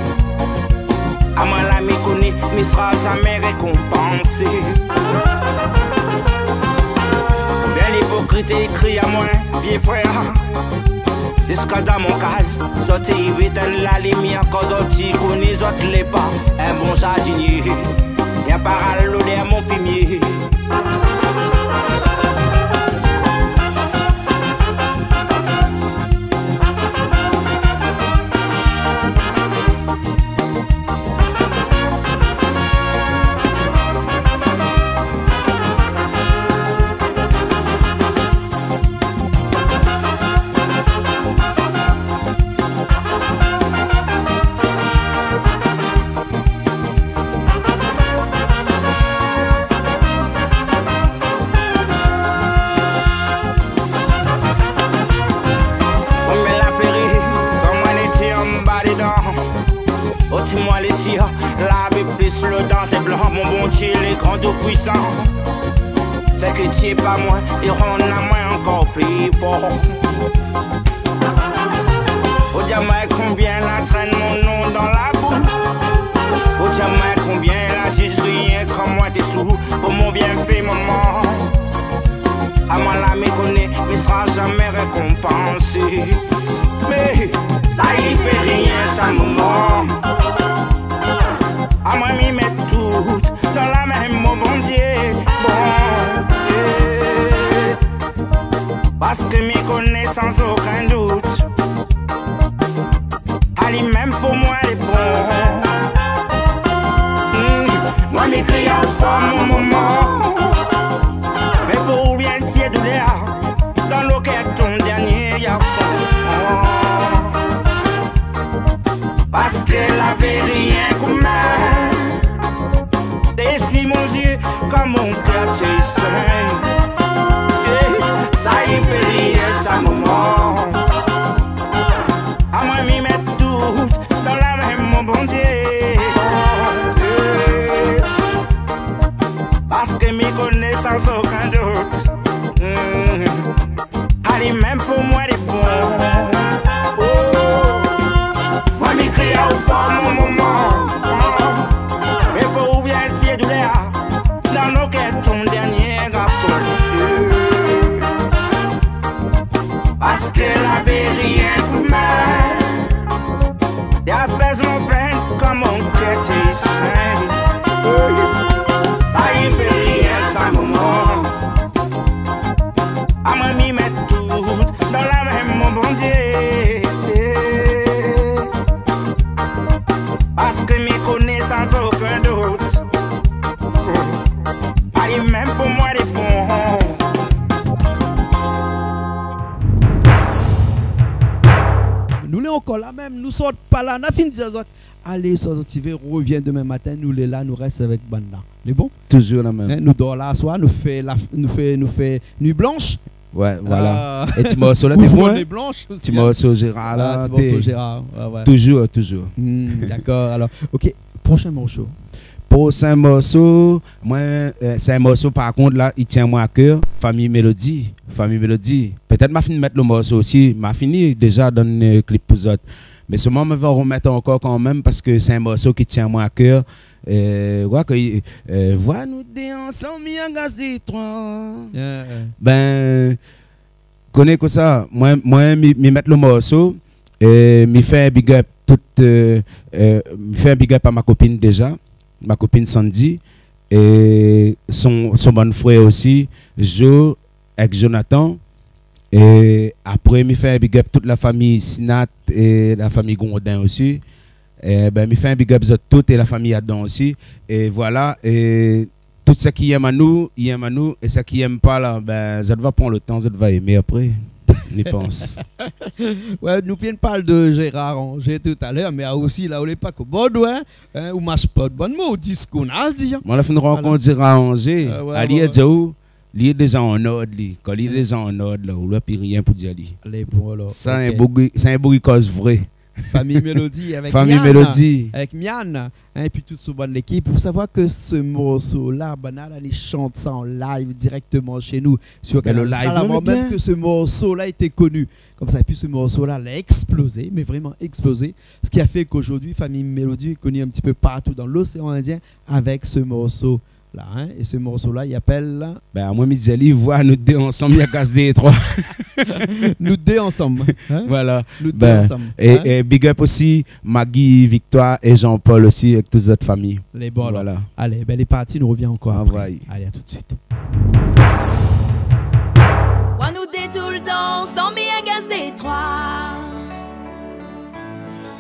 Amoin la mi koné, mi sra zamé rékonpansé. Bèl ipokrit i kri amoin, vié frèr. Ziska dan mon kaz, zot i étinn la limièr, kan zot i koné zot lé pa in bon zardinié. Bien paral lodèr mon fimié. Konbien la pléré, konbien lété anba dedan. Oti moin lé sir, lavé plis lo dan sé blan, mon Bondié lé gran, tou puisan. Sé ke tié pa moin, i rann amoin ankor pli for. Ou di amoin konbien la trèn mon non dan la bou. Ou di amoin konbien la ziz rienk kan moin té sou pou mon bienfé, momon. Amoin la mi koné, mi sra zamé rékonpansé. Mé sa i fé rien sa, momon. Amoin mi mèt tout dan la min mon Bondié. Bon, eh. Paske mi koné san okin dout, ali mèm pou moin lé bon. Hmm, moin mi kri aou for, mon momon. Mé pou ouvèr in tièr doulèr dan lo kèr ton dèrnié garson. Paske lavé rienk ou mèm. Dési mon zié, kan mon kèr té i sèy. Eh, sa i fé rien sa, momon. la mèm, nou sort pa la, na fine di azot, alé, sort zot i vé, rovien domin matin, nou lé la, nou rès avèk bann la. Lé bon ? Toujour la mèm. Hein, nou dor la aswar, nou fé la, nou fé, nou fé nuit blanche. Ouais, voilà. Ah. É ti morso la, ou té bon, hein ? Journée blanche aussi, hein. Ti morso Gérard la, ah, ti morso té Gérard, ouais, ouais. Toujour, toujour. Hmm, d'accord, alors. Ok, prochain morceau. Prochain morceau, moin, euh, sé in morso, par kont, la, i tien amoin a kèr, Famille Mélodie, Famille Mélodie. Pétèt ma fine mèt lo morso osi, ma fini déja dann, euh, clip pou zot. Mé solman, mi va romèt ankor kanmèm, parske sé in morso ki tien amoin a kèr. Euh, ouais, ke, euh, voi nou dé ansanm, mi agaz dé troi. Yeah, yeah. Ben, koné kosa, moin, moin, mi, mi mèt lo morso, é mi fé in big up tout, euh, euh, mi fé in big up a ma kopine déja, ma kopine Sandy, é son, son bann frèr osi, Jo, èk Jonathan. É apré, mi fé in big up tout la fami Sinat é la fami Grondin osi. É ben, mi fé in big up zot tout é la fami Adam osi. É voilà, é tout sak i yèm anou, i yèm anou, é sak i yèm pa la, ben, zot va pran lo tan, zot va émé apré, mi pans. Ouais, nou vien parl de Gérard Angé talèr, mé osi la, ou lé pa komod, ouais, hein, ou mash pa bann mo, ou di sak ou na di, hein. Moin la fine rankont Gérard Angé, ah ouais, ali, ouais, li la di aou, li lé déja an ord, li. Kan li lé déja an ord, la, ou la pi rien pou dir ali. Alé, bon, alor. Sa, ok. In boug, sé in boug i koz vré. Famille Mélodie avèk Mian. Famille Mélodie. Avèk Mian, hein, épi tout son bann lékip. Fo savoir ke se morso la, banna la, li shant sa an live dirèkteman shé nou, sur Kanal Austral, avan mèm ke se morso la été koni. Mé lo live, mèm bien. Konmsa, épi se morso la, la eksplozé, mé vréman eksplozé. Ce qui a fait qu'aujourd'hui, Famille Mélodie est connue un petit peu partout dans l'océan Indien avec ce morceau-là, hein. Et ce morceau-là, il appelle... Ben, moin, mi di ali, voi nou dé ansanm, mi agaz dé troi. Nou dé ansanm, hein. Voilà. Nou dé ansanm, hein. Ben, é, é big up osi Maggie, Victoire é Jean-Paul osi, èk tout zot fami. Lé bon, alor. Voilà. Alé, ben, lé parti, nou rovien ankor apré. Au revoir. Alé, à tout de suite. Voi nou dé toultan ansanm, mi agaz dé troi.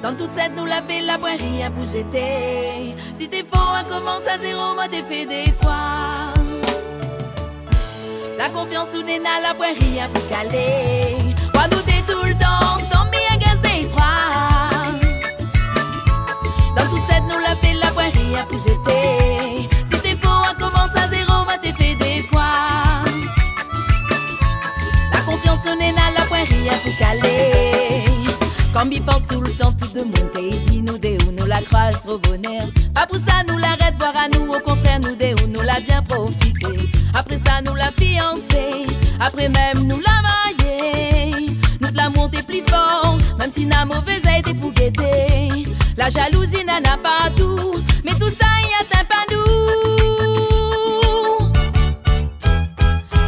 Dan tout sèt nou la fé, la poin rien pou zété. Si té fo akomans a zéro, moin té fé dé foi. La konfians ou néna, la poin rien pou kalé. Voi nou dé toultan ansanm, mi agaz dé troi. Dan tout sèt nou la fé, la poin rien pou zété. Si té fo akomans a zéro, moin té fé dé foi. La konfians ou néna, la poin rien pou kalé. Kan mi pans toultan, tout demoun té i di nou dé ou nou la kroiz tro bonèr. Pa pou sa nou la rèd voir anou, o kontrèr, nou dé ou nou la bien profité. Apré sa, nou la fiansé, apré mèm nou la marié. Nout lamour té pli for, mèm si na mové zèy té pou gété. La jalouzi nana partou, mé tout sa i atin pa nou.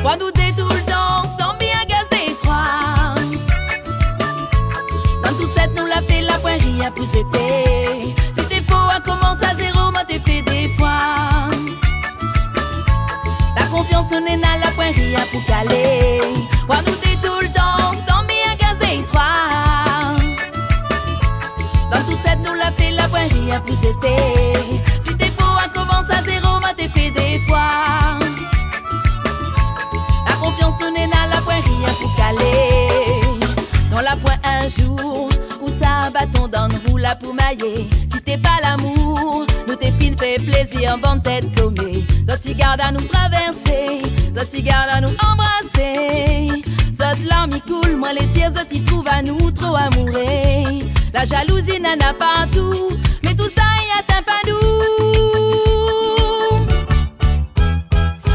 Voi nou dé toultan ansanm, mi agaz dé troi. Dan tout sèt nou la fé, la poin rien pou zété. Si té fo akomans a zéro, moin té fé dé foi. La konfians ou néna, la poin rien pou kalé. Voi nou dé toultan ansanm, mi agaz dé troi. Dan tout sèt nou la fé, la poin rien pou zété. Si té fo akomans a zéro, moin té fé dé foi. La konfians ou néna, la poin rien pou kalé. Non, la poin in zour ou sa baton dan rou la pou mayé. Si té pa lamour, nou té fine fé plézir an bann tèt komé. Zot i gard anou travèrsé, zot i gard anou anbrasé. Zot larm i koul, moin lé sir zot i trouv anou tro amouré. La jalouzi nana partou, mé tout sa i atin pa nou.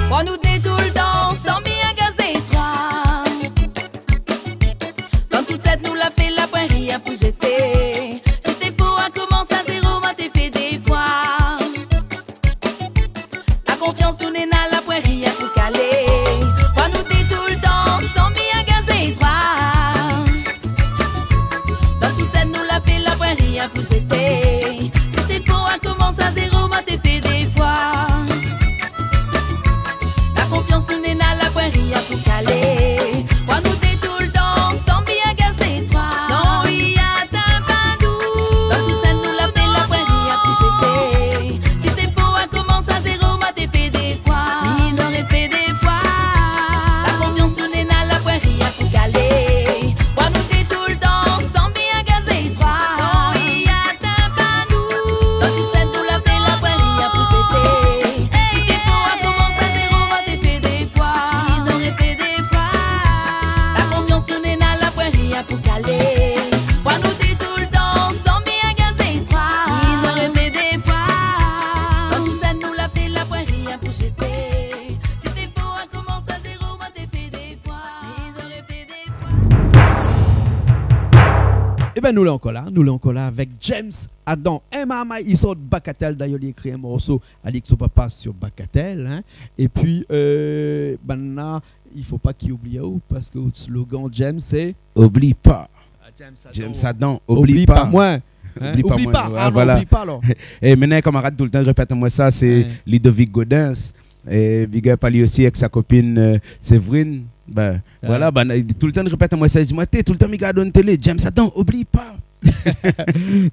Voi nou dé toultan ansanm, mi agaz dé troi. Dan tout sèt nou la fé, la poin rien pou zété. Si té fo akomans a zéro, moin té fé dé foi. La konfians ou néna, la poin rien pou kalé. Voi nou dé toultan ansanm, mi agaz dé troi. Dan tout sèt nou la fé, la poin rien pou zété. Si té Nou lé ankor la, nou lé ankor la avèk James Adam. In marmay i sort Bagatelle, dayèr li ékri in morso ali èk son papa sur Bagatelle, hein. Épi, euh, banna, i fo pa ki oubli aou, parske out slogan, James, sé Oubli pa. Ah, James Adam. James Adam, oubli pa. Oubli pa mwin. Hein? Oubli pa mwin. Oubli pa. Ouais, ah non, voilà. Oubli pa, alor. É mintnan, kamarad toultan i répèt amwin sa, sé Ludovic Gaudens. É big up ali osi èk sa kopine, euh, Séverine. Ben, voilà, ben, toultan i répèt amwin sa, i di amwin, té, toultan mi gard aou télé, James Adam, oubli pa.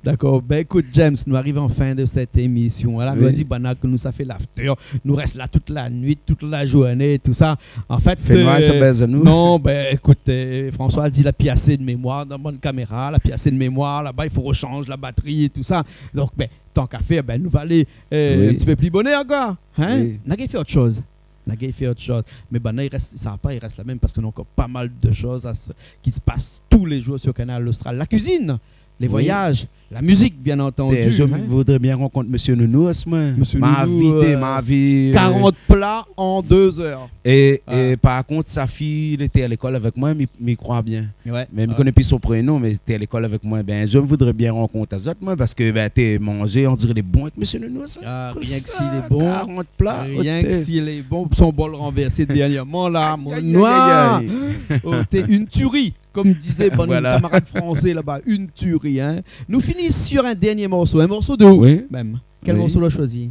Dakor. Ben, ékout, James, nou ariv an fin de sèt émisyon. Voilà, nou la di banna ke nou sa fé l'after. Nou rès la tout la nuit, tout la zourné, tousa. An fèt, fé noir, sa bèz anou. Non, ben, ékout, euh, François la di la pi asé de mémoir dan bann kaméra, la pi asé de mémoir, laba, i fo roshanj la batri é tousa. Donk, ben, tan ka fèr, ben, nou va alé, euh, in ti pé pli bonèr, koi. Hein? Oui. Na gingn fé ot shoz. Na gingn fé ot shoz. Mé banna i rès, sa va pa, i rès la mèm parske na ankor pa mal de shoz a s-, ki se passe tous les jours sur Kanal Austral. La kuizine, lé voyaz, la mizik, bien antandu, hein. Té, mi voudré bien rankont Mésyé Nounours, mwin. Mésyé Nounours, ma invité, euh, ma invité, euh, karant pla an dé zèr. É, é par kont, sa fiy, li té a lékol avèk mwin, mi, mi kroi bien. Ouais. Mé mi koné pi son prénon, mé té a lékol avèk mwin. Ben, mi voudré bien rankont azot, mwin, parske, ben, té manzé, on diré lé bon avèk Mésyé Nounours, hein. Ah, rienk si lé bon. Karant pla, oté. Rienk si lé bon. Son bol ranvèrsé dèrnièrman, la, mon noir. Aïe, aïe, aïe, aïe. Oté, une tuerie, konm i di bann kamarad fransé laba, une tuerie, hein. Nou fini sur in dèrnié morso, in morso de ou mèm. Oui. Kèl morso ou la shoizi?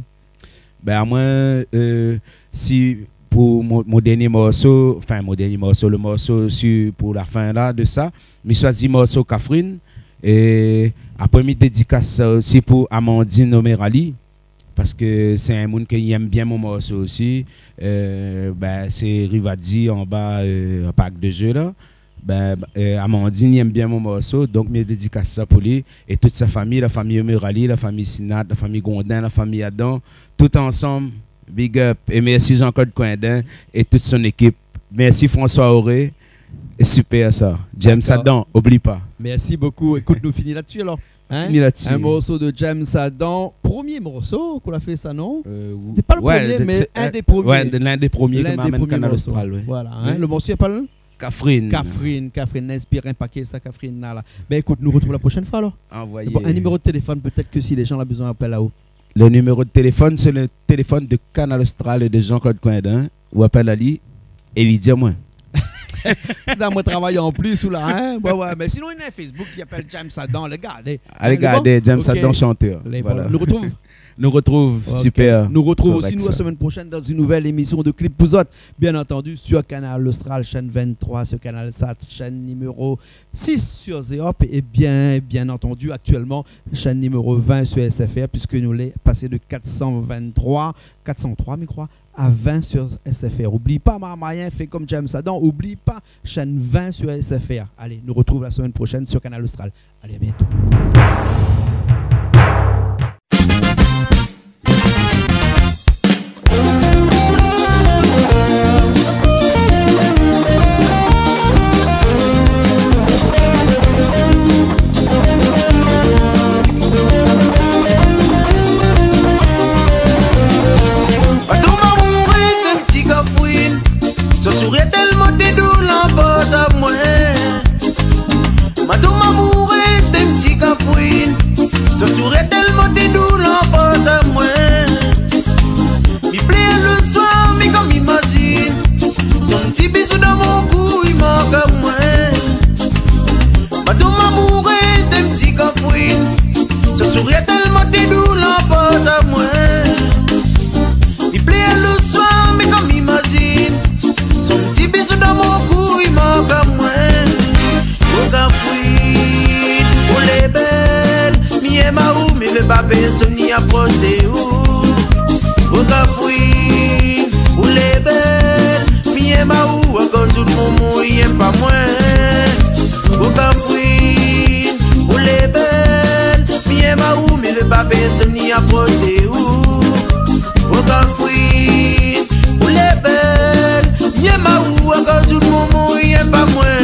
Ben, amwin, euh, si pou mon, mon dèrnié morso, anfin, mon dèrnié morso, le morso si, pou la fin la de sa, mi shoizi morso Kafrine. É apré, mi dédikas sa osi pou Amandine Omerali, parske sé in moun ke i èm bien mon morso osi. Euh, ben, sé Rivadi anba, euh, park de zé la. Ben, euh, Amandine i èm bien mon morso, donk mi dédikas sa pou li é tout sa fami, la fami Omerali, la fami Sinat, la fami Grondin, la fami Adam, tout ansanm, big up é mèrsi Jean-Claude Coindin é tout son ékip. Mèrsi François Auré, é super sa. James Adam, oubli pa. Mèrsi bokou. Ékout, nou fini la-dsi alor. Hein? Fini la-dsi. In morso de James Adam. Promié morso k'ou la fé sa, non? Euh, sété pa le promié, mé sé in dé promié. Ouais, l'un des premiers ke ma amenn Kanal Austral, oui. Voilà, hein. Le morso i apèl Kafrine. Kafrine, Kafrine, inspir in paké sa, Kafrine la, la. Ben, ékout, nou artrouv la proshèn foi alor. Anvoyé. Bon, in niméro de téléfone, pétèt ke si lé jan la bezoin apèl aou. Le numéro de téléphone, c'est le téléphone de Kanal Austral et de Jean-Claude Coindin. Ou apèl ali é li di amwin. Sé dan mon travay an plis ou la, hein? Ouais, ouais, mé sinon, néna in Facebook ki apèl James Adam, alé gardé. Alé gardé, James Adam, chanteur. Voilà. Nou artrouv. Nou artrouv, super. Ok. Nou artrouv osi, nou, la semèn proshèn dan in nouvèl émisyon de Clip pou zot. Bien antandu, sur Kanal Austral, chaîne vingt-trois, sur Canal Sat, chaîne numéro six sur Zeop, é bien, bien antandu, aktièlman, chaîne numéro vingt sur S F R, puiske nou lé pasé de quatre cent vingt-trois, quatre cent trois, mi kroi, à vingt sur S F R. Oubli pa, marmay, fé konm James Adam, oubli pa, chaîne vingt sur S F R. Alé, nou artrouv la semèn proshèn sur Kanal Austral. Alé, à bientôt. Madanm amour, té in ti Kafrine. Son sourir tèlman té dou, lanport amwin. Madanm amour, té in ti Kafrine. Son sourir tèlman té dou, lanport amwin. Mi plèr le soir, mi kan mi imazine. Son ti bizou dan mon kou, i mank amwin. Madanm amour, té in ti Kafrine. Son sourir tèlman té dou, lanport amwin. Mi plèr le soir, mi kan mi imazine. Son ti bizou dan mon kou, i mank amwin. O Kafrine, ou lé bèl, mi èm aou, mi vé pa pèrsone i aprosh de ou. O Kafrine, ou lé bèl, mi èm aou, akoz out momon i èm pa mwin. O Kafrine, ou lé bèl, mi èm aou, mi vé pa pèrsone i aprosh de ou. O Kafrine, ou lé bèl, mi èm aou, akoz out momon i èm pa mwin.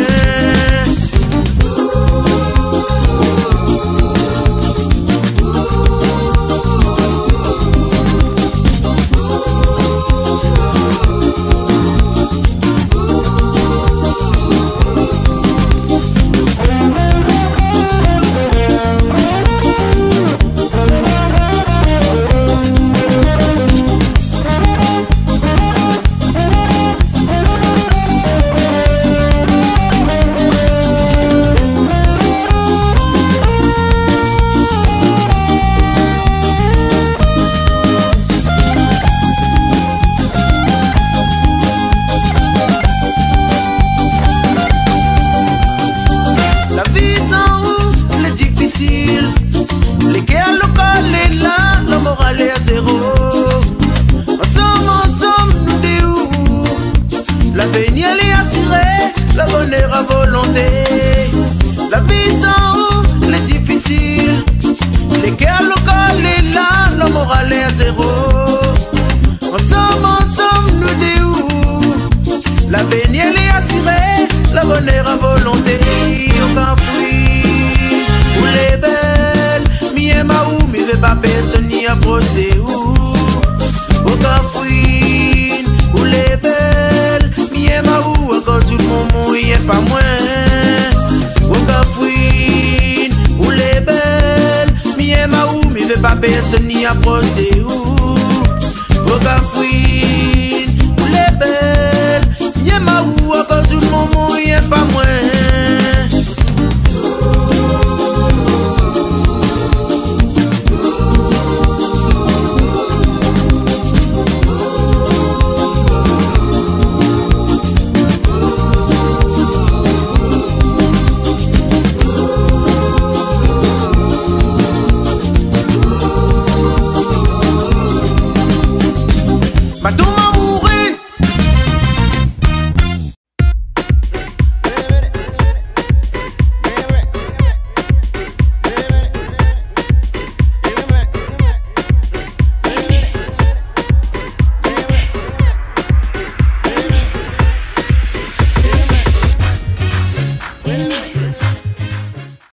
lèr zéro. Ansanm, ansanm, nou dé ou. Lavenir lé asiré, lo bonèr an volonté. O Kafrine, ou lé bèl, mi yèm aou, mi vé pa pèrsone i aprosh de ou. O Kafrine, ou lé bèl, mi yèm aou, akoz ou momon i yèm pa moin. O Kafrine, ou lé bèl, mi yèm aou, mi vé pa pèrsone i aprosh de ou. O Kafrine,